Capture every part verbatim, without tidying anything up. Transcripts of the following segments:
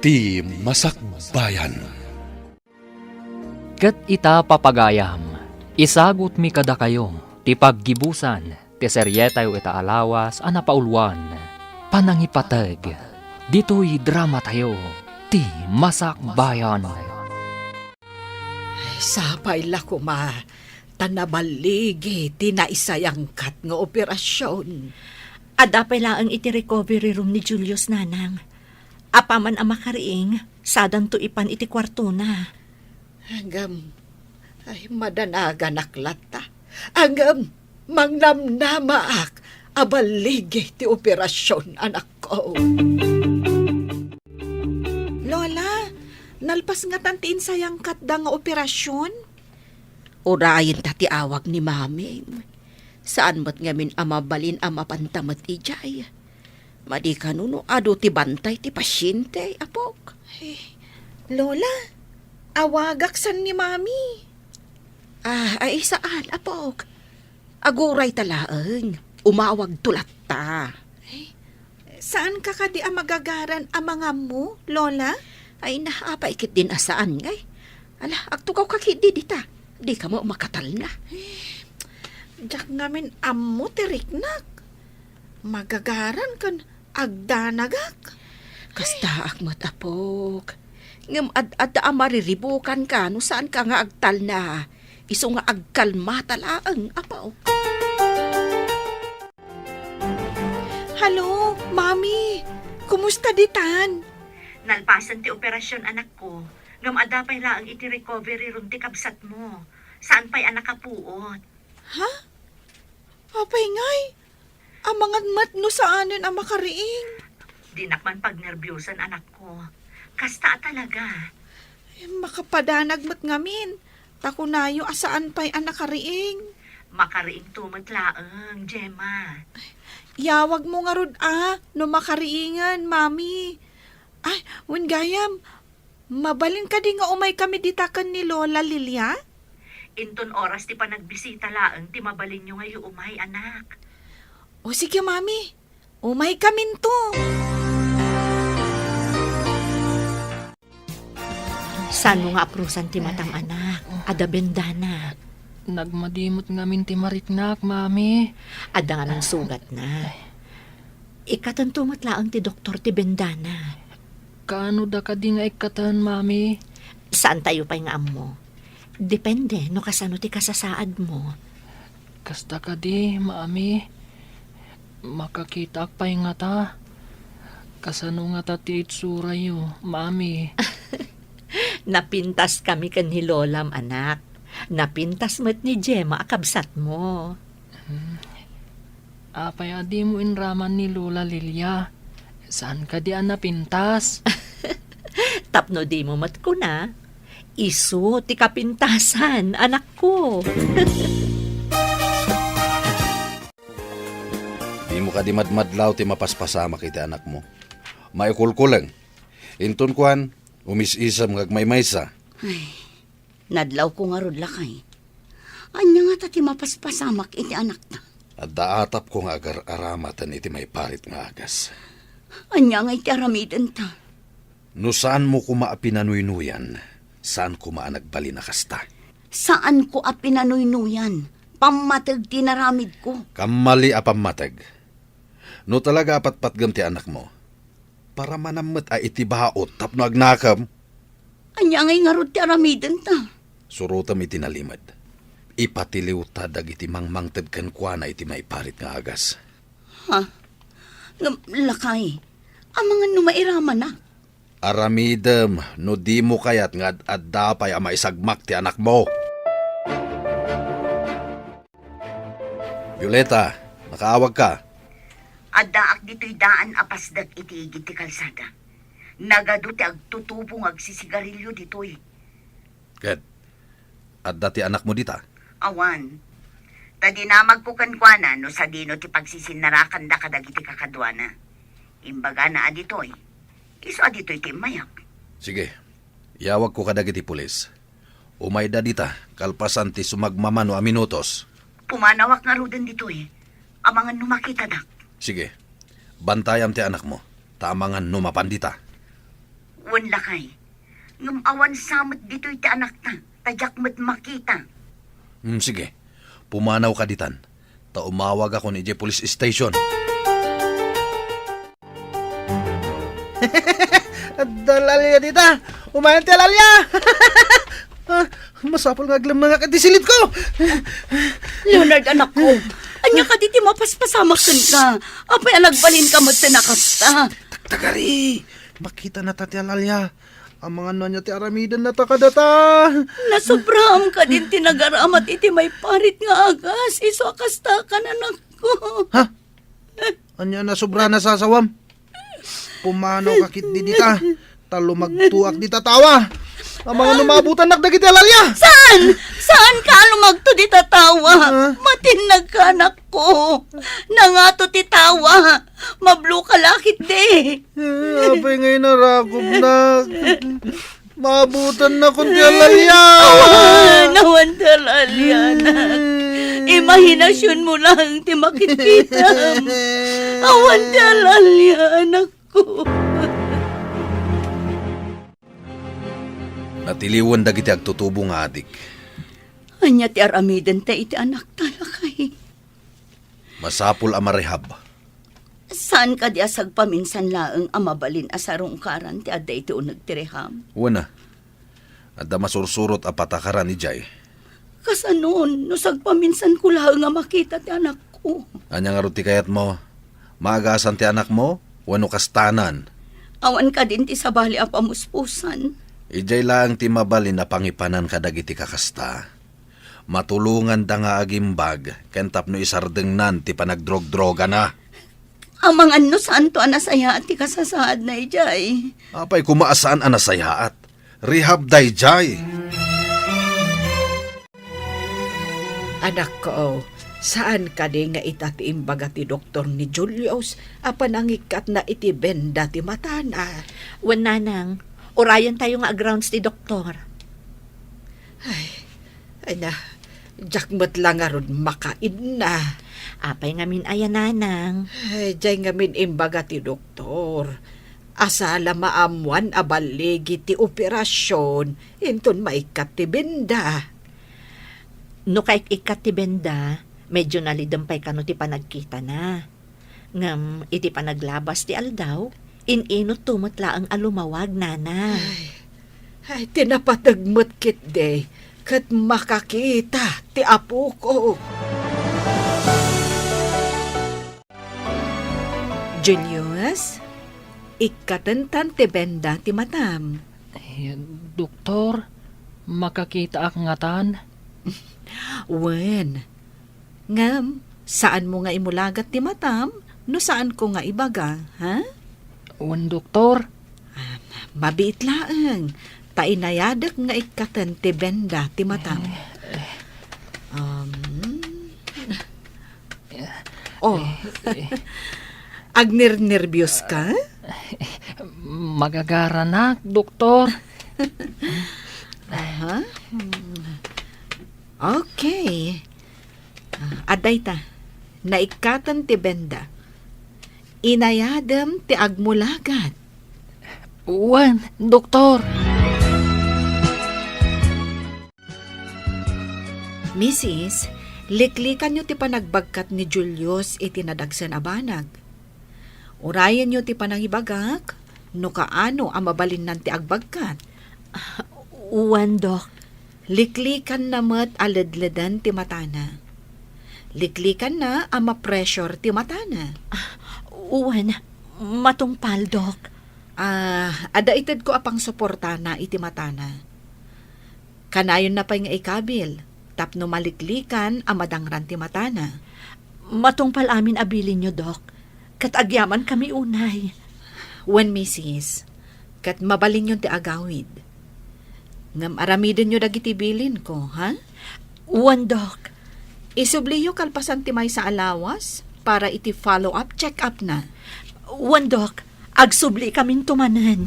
Ti Masakbayan. Ket ita, papagayam, isagutmi kadakayo ti paggibusan ti serietayo ita a lawas a napauluan, Panangipateg, ditoy dramatayo, Ti Masakbayan. Sapay la koma, ta naballigi ti naisayangkat nga operasion. Adda pay laeng iti recovery room ni Julius, nanang. Apaman a makariing, sadanto ipan iti kuartona. Ngem, ay, madanaganak latta. Ngem, mangnamnamaak a balligi ti operasion, anakko. Lola, nalpas ngatan ti insayangkatda nga operasion? Urayen ta ti awag ni Maming. Saan met ngamin a mabalin a mapanta met idiay. Madi kano no adu ti bantay ti pasiente, apok. Eh, Lola, awagak san ni Mami. Ah, ay, saan, apok. Aguray ta laeng. Umawag to latta. Eh, saan ka kadi a magagaran a mangammo, Lola? Ay, na, apay ketdin a saan, ngay. Ala, agtugaw ka ketdi dita. Di ka mo makatalna. Eh, diak ngamin ammo ti riknak. Magagaran ken agdanagak. Kastaak met, apok. Ngem ad-adda a mariribukan ka no saan ka nga agtalna. Isu nga agkalmata laeng, apok. Hello, Mami. Kumusta ditan? Nalpasen ti operasyon, anakko. Ngem adda pay laeng iti recovery room ti kabsatmo. Saan pay a nakapuot. Ha? Apay ngay? Amangan met no saanen a makariing. Dinak man pagnerbiosan, anakko. Kasta a talaga. Ay, makapadanag met ngamin. Ta kunayo a saan pay a nakariing. Makariingto met laeng, Gemma. Iyawagmo ngarud a no makariingen, Mami. Ay, wen gayam, mabalin kadi nga umaykami dita ken ni Lola Lilia? Inton oras ti panagbisita laeng ti mabalinyo nga iumay, anak. O sige, Mami. Umaykaminto. Saan mo nga aprusan ti matam, anak? Adda bendana. Nagmadi met ngamin ti mariknak, Mami. Adda ngamin sugatna. Ikkatanto met laeng ti doktor ti bendana. Kaano da kadi nga ikkaten, Mami? Saantayo pay nga ammo. Depende no kasano ti kasasaadmo. Kasta kadi, Mami. Makakitaak pay ngata. Kasano ngata ti itsurayo, Mami? Napintaskami ken ni Lolam, anak. Napintas met ni Gemma a kabsatmo. Hmm. Apay a dimo inraman ni Lola Lilia? Saan kadi a napintas? Tapno dimo met kuna, isu ti kapintasan, anakko. Dimo kadi madmadlaw ti mapaspasamak iti anakmo. Maikulkuleng. Inton kuan, umis-isem nga agmaymaysa. Ay, nadlawko ngarud, lakay. Ania ngata ti mapaspasamak iti anakta? Adda atapko nga agar-aramaten iti maiparit nga agas. Ania ngay ti aramidenta? No saanmo koma a pinanuynuyan, saan koma a nagbalin a kasta. Saanko a pinanuynuyan. Pammateg ti inaramidko. Kammali a pammateg. No talaga a patpatgem ti anakmo, paramanam met a iti baut tapno agnakem. Ania ngay ngarud ti aramidenta? Surotem iti nalimed. Ipatiliwta dagiti mangmangted kenkuana iti maiparit nga agas. Ha? Ngem, lakay, amangan no mairamanak? Aramidem no dimo kayat nga ad-adda pay a maisagmak ti anakmo. Violeta, nakaawagka? Addaak ditoy daan a pasdek iti igid ti kalsada. Nagadu ti agtutubo nga agsisigarilio ditoy. Ket, adda ti anakmo dita? Awan. Ta dinamagko kenkuana no sadino ti pagsisinnarakanda kadagiti kakaduana. Imbagana a ditoy. Isu a ditoy ti immayak. Sige. Iyawagko kadagiti pulis. Umayda dita, kalpasan ti sumagmamano a minutos. Pumanawak ngaruden ditoy. Amangan no makitadak. Sige. Bantayam ti anakmo, ta amangan no mapan dita. Wen, lakay. Ngem awan sa met ditoy ti anakta, ta diak met makita. Hmm, sige. Pumanawka ditan, ta umawagakon idiay police station. Adda lalia dita. Umayan ti alalia. Ah, masapul nga aglemnangak iti silidko. Leonard, anakko, ania kadi ti mapaspasamak kenka? Apay a nagbalinka met ti nakasta? Tagtagari, makita na ta ti alalia. Amangan no ania ti aramidennata kadata. Nasobraam kadin ti nagaramat iti maiparit nga agas, isu a kasta kan anakko. Ha? Ania nasobra a nasasawam? Pumanawka ketdi dita, ta lumagtoak dita tawa. Amangan no maabutannak dagiti alalia. Saan? Saanka a lumagto dita tawa? Ah? Matinnagka, anakko. Nangato ti tawa. Mabloka la ketdi. Eh, apay nga inarakopnak? Maabutannakon ti alalia. Awan, awan ti alalia, anak. Imahinasionmo lang ti makitkitam. Awan ti alalia, anakko. Natiliwen dagiti agtutubo nga adik. Ania ti aramidenta iti anakta, lakay? Masapul a marehab. Saan kadi a sagpaminsan laeng a mabalin a sarungkaran ti adda iti uneg ti rehab? Wen a, adda masursurot a patakaran idiay. Kasanon no sagpaminsanko laeng a makita ti anakko? Ania ngarud ti kayatmo? Maagasan ti anakmo wenno kastanan? Awan kadin ti sabali a pamuspusan. Idiay laeng ti mabalin a pangipanan kadagiti kakasta. Matulonganda nga agimbag ken tapno isardengnan ti panagdrogdrogana. Amangan no saanto a nasayaat ti kasasaadna idiay. Apay koma a saan a nasayaat? Rehab daydiay. Anakko, saan kadi nga ita ti imbaga ti doktor ni Julius a panangikkatna iti benda ti matana? Wen, nanang, urayentayo nga agrounds ti doktor. Ay, ay na, diak met la ngarud makaidna. Apay ngamin aya, nanang? Ay, diay ngamin imbaga ti doktor. Asala maammuan a balligi ti operasyon, inton maikkat ti benda. No kaik-ikkat ti benda, medyo nalidem pay kano ti panagkitana. Ngem iti panaglabas ti aldaw, in-inutto met laeng a lumawag, nana. Ay, ay, ti napateg met ketdi, ket makakita ti apoko. Julius, ikkatentan ti benda ti matam. Eh, doktor, makakitaak ngatan? Wen, ngem, saanmo nga imulagat ti matam no saanko nga ibaga, ha? Wen, doktor. Ah, mabiit laeng, ta inayadek nga ikkaten ti benda ti matam. Eh, eh. Um, oh. Eh, eh. Agnernerbios ka? Magagaranak, doktor. Aha. Hmm. Okay. Ah, adda ita. Naikkaten ti benda. Inayadem ti agmulagat. Wen, doktor. Misis, liklikanyo ti panagbagkat ni Julius iti nadagsen a banag. Urayenyo ti panangibagak no kaano a mabalinnan ti agbagkat. Wen, Dok. Liklikanna met a ledleden ti matana. Liklikanna a ma-pressure ti matana. Wen, matungpal, Dok. Ah, adda itedko a pangsuportana iti matana. Kanayonna pay nga ikabil tapno maliklikan a madangran ti matana. Matungpal amin a bilinyo, Dok. Ket agyamankami unay. Wen, misis, ket mabalinyon ti agawid. Ngem aramidenyo dagiti bilinko, ha? Wen, Dok. Isubliyo kalpasan ti maysa a lawas para iti follow-up check-up na. Wen, Dok. Agsubli kaminto manen.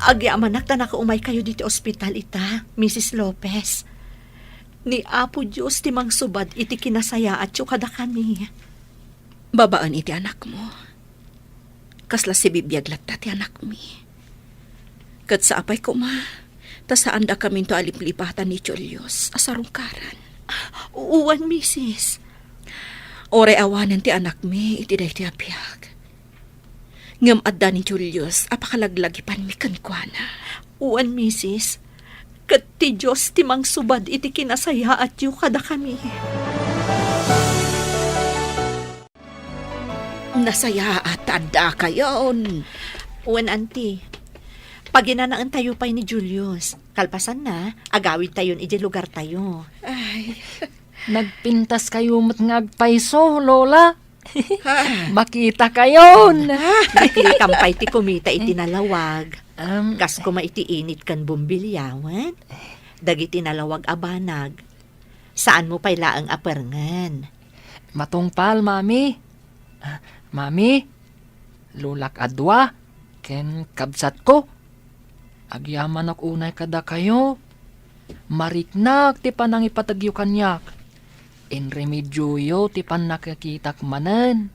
Agyamanak ta nakaumaykayo ditoy ospital ita, misis Lopez. Ni Apo Dios ti mangsubad iti kinasayaatyo kadakami. Babaen iti anakmo, kasla sibibiag latta ti anakmi. Ket sapay koma, ta saandakaminto a liplipatan ni Julius a sarungkaran. Wen, misis. Uray awanen ti anakmi iti daytoy a biag. Ngem adda ni Julius a pakalaglagipanmi kenkuana. Wen, misis. Ket ti Dios ti mangsubad iti kinasayaatyo kadakami. Nasayaat ta addakayon. Wen, Auntie. Paginanaentayo pay ni Julius. Kalpasanna, agawidtayon idiay lugartayo. Ay. Nagpintaskayo met nga agpayso, Lola. Ah. Makitakayon. Naklitan pay ti kumita iti nalawag. Am. Kas koma iti init ken bumbilyawan. Dagiti nalawag a banag. Saanmo pay laeng a perngen. Matungpal, Mami. Ah, Mami, lolak a dua, ken kabsatko. Agyamanak unay kadakayo. Mariknak ti panangipategyo kaniak. Inremedioyo ti pannakikitak manen.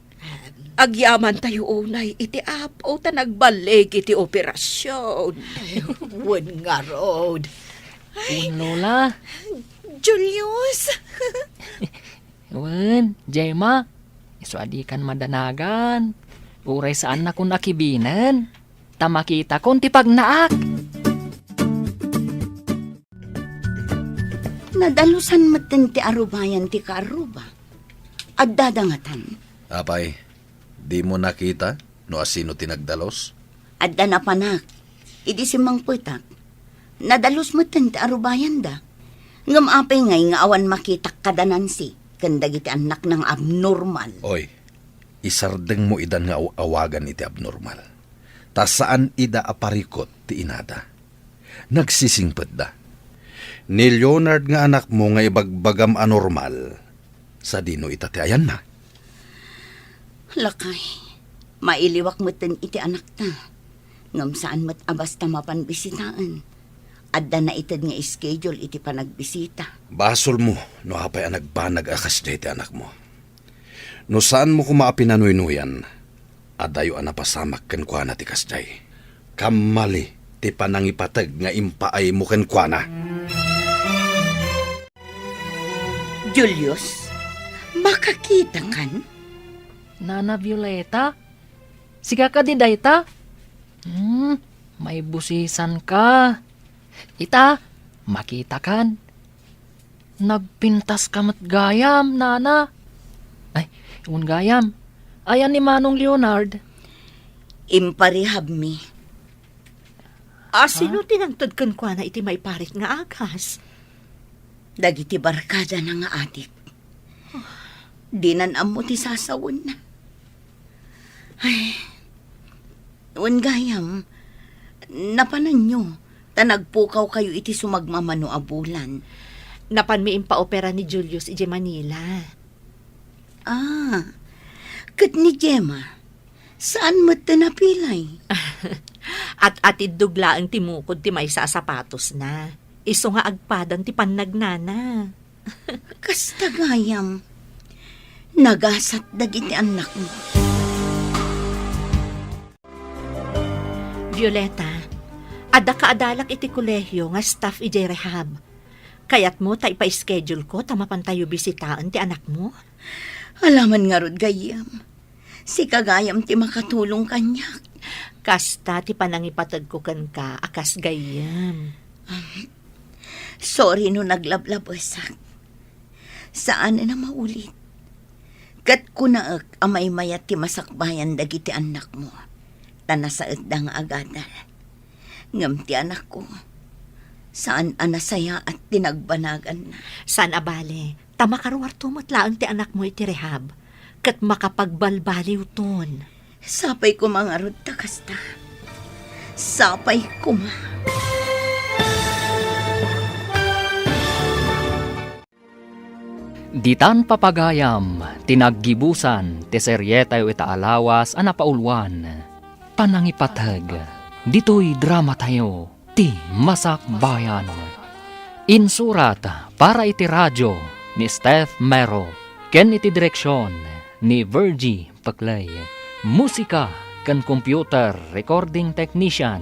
Agyamantayo unay iti Apo ta nagballig iti operasyon. Ay, wen ngarud. Wen, Lola. Julius! Wen, Gemma, isu a dikan madanagan. Uray saannakon a kibinen, ta makitakon ti pagnaak. Nadalusan metten ti arubayan ti kaarruba. Addada ngatan. Apay, dimo nakita no asino ti nagdalus? Adda napanak. Idi simmangpetak, nadalus metten ti arubayanda. Ngem apay ngay nga awan makitak kada Nancy ken dagiti annakna nga abnormal? Oy, isardengmo idan nga aw-awagan iti abnormal. Ta saan ida a parikut ti inada. Nagsisingpetda. Ni Leonard nga anakmo nga ibagbagam a normal, sadino ita ti ayanna? Lakay, mailiwak metten iti anakta. Ngem saan met a basta mapan bisitaen. Adda naited nga schedule iti panagbisita. Basolmo no apay a nagbanag a kasdiay ti anakmo. No saanmo koma a pinanuynoyan, adayo a napasamak kenkuana ti kasdiay. Kammali ti panangipateg nga impaaymo kenkuana. Julius, makakitakan? Nana Violeta, sika kadi dayta? Hmm, maibusisanka. Ita, makitakan. Nagpintaska met gayam, Nana. Ay, wen gayam. Ayan ni Manong Leonard? Imparehabmi. A, sino ti nangted kenkuana iti maiparit nga agas? Dagiti barkadana nga adik. Dinan ammo ti sasawenna. Ay, wen gayam, napananyo, ta nagpukawkayo iti sumagmamano a bulan. Napanmi impaopera ni Julius idiay Manila. Ah, ket ni Gemma, saan met ti napilay? At-atiddog laeng ti mukod ti maysa a sapatosna. Isu nga agpadan ti pannagnana. Kasta gayam, nagasat dagiti annakmo. Violeta, adda kaadalak iti kolehio nga staff idiay rehab. Kayatmo ta ipa-schedule ko ta mapantayo bisitaen ti anakmo? Alaman ngarud gayyem. Sika gayam ti makatulong kaniak. Kasta ti panangipategko kenka a kas gayyem. Sorry no naglablabesak. Saanen a maulit. Ket kunaek a maymayat ti masakbayan dagiti annakmo, ta nasaedda nga agadal. Ngem ti anakko, saan a nasayaat ti nagbanaganna. Saan a bale, ta makaruarto met laeng ti anakmo iti rehab, ket makapagbalbaliwton. Sapay koma ngarud ta kasta. Sapay koma. Ditan papagayam ti naggibusan ti serietayo ita a lawas a napauluan, Panangipateg. Ditoy dramatayo, Ti Masakbayan. Insurat para iti radio ni Steph Mero ken iti direksion ni Virgie Peclay. Musika ken computer recording technician,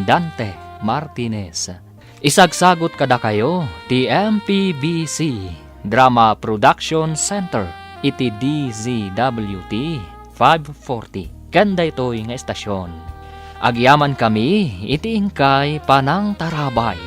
Dante Martinez. Isagsagut kadakayo ti M P B C Drama Production Center iti D Z W T five forty ken daytoy nga estasion. Agyamankami iti inkay panangtarabay.